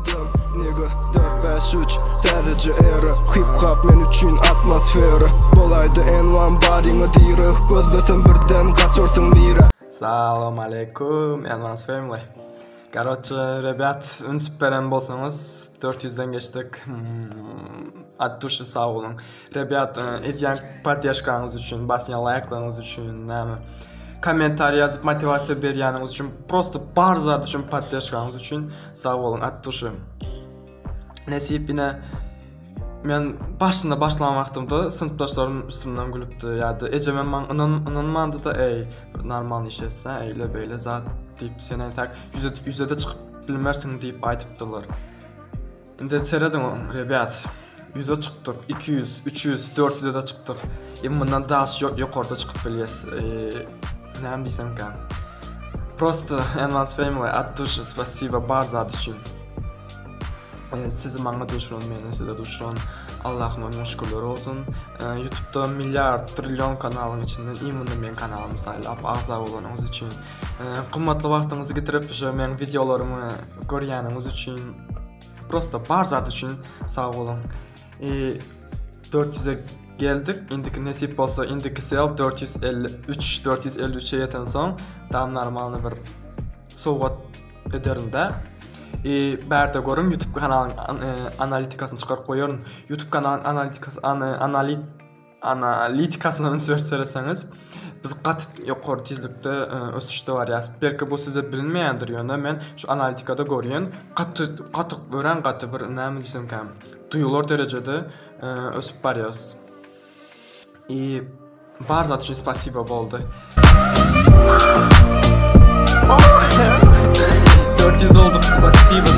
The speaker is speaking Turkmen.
Adam nigga Dört bäş üç täzeje era Hip hop men üçin atmosfera Bolaýdy N-one baryňa direg Gözlesem birden gaçarsyň nirä. Salam aleýkum N-one's family. Karoçe rebýat üns beren bolsaňyz 400 den geçdik. At duşy sag boluň. Rebýat edýän poddeşkaňyz üçin, basýan laýklaryňyz üçin, näme kommentariý ýazyp motiwasiýa berýäniňiz üçin, prosta bar zat üçin poddeşkaňyz üçin sag boluň at duşy. Nesip ine men başynda başlan wagtymda synpdaşlarym üstümden gülüpdi ýa-da ejemem maňa ynan ynanmandy-da eý bir normalny iş etsen eýle beýle zat diýip sen entäk ýüze ýüze-de çykyp bilmersiň diýip aýdypdylar. Indi serediň rebýat ýüze çykdyk 200 300 400-e-de çykdyk. Indi mundan daş ýokarda çykyp bilýäs. Näme diýsemkä. Prosto Envans Family at duşy spasiba bar zat üçin. Sizi maňa duşuran meni size duşuran Allahyma müň şükürler bolsun. Youtube'da milliard trillion kanalyň içinden imенно meň kanalymy saýlap agza bolanyňyz üçin gymmatly wagtyňyzy gidirip şu meň wideolarymy görýäniňiz üçin prosto bar zat üçin sag boluň. E, 400-e geldik. Indiki nesip bolsa indiki sel 453 453-e ýeten soň tam normalny bir sowgat ederin-de. E, bärde görüň YouTube kanalyň e, analitikasyny çykaryp goýaryn. YouTube kanalyň analitikasy analit analitikasyna üns berseňiz, biz gaty ýokary tizlikde e, ösüşde barýarys. Belki bu size bilinmeýändir, ýöne men şu analitikada görýän, gaty gaty örän gaty bir näme diýsemkäm, duýular derejede e, ösüp barýarys. I bar zat üçin spasibo boldy. 400 olduk spasibo.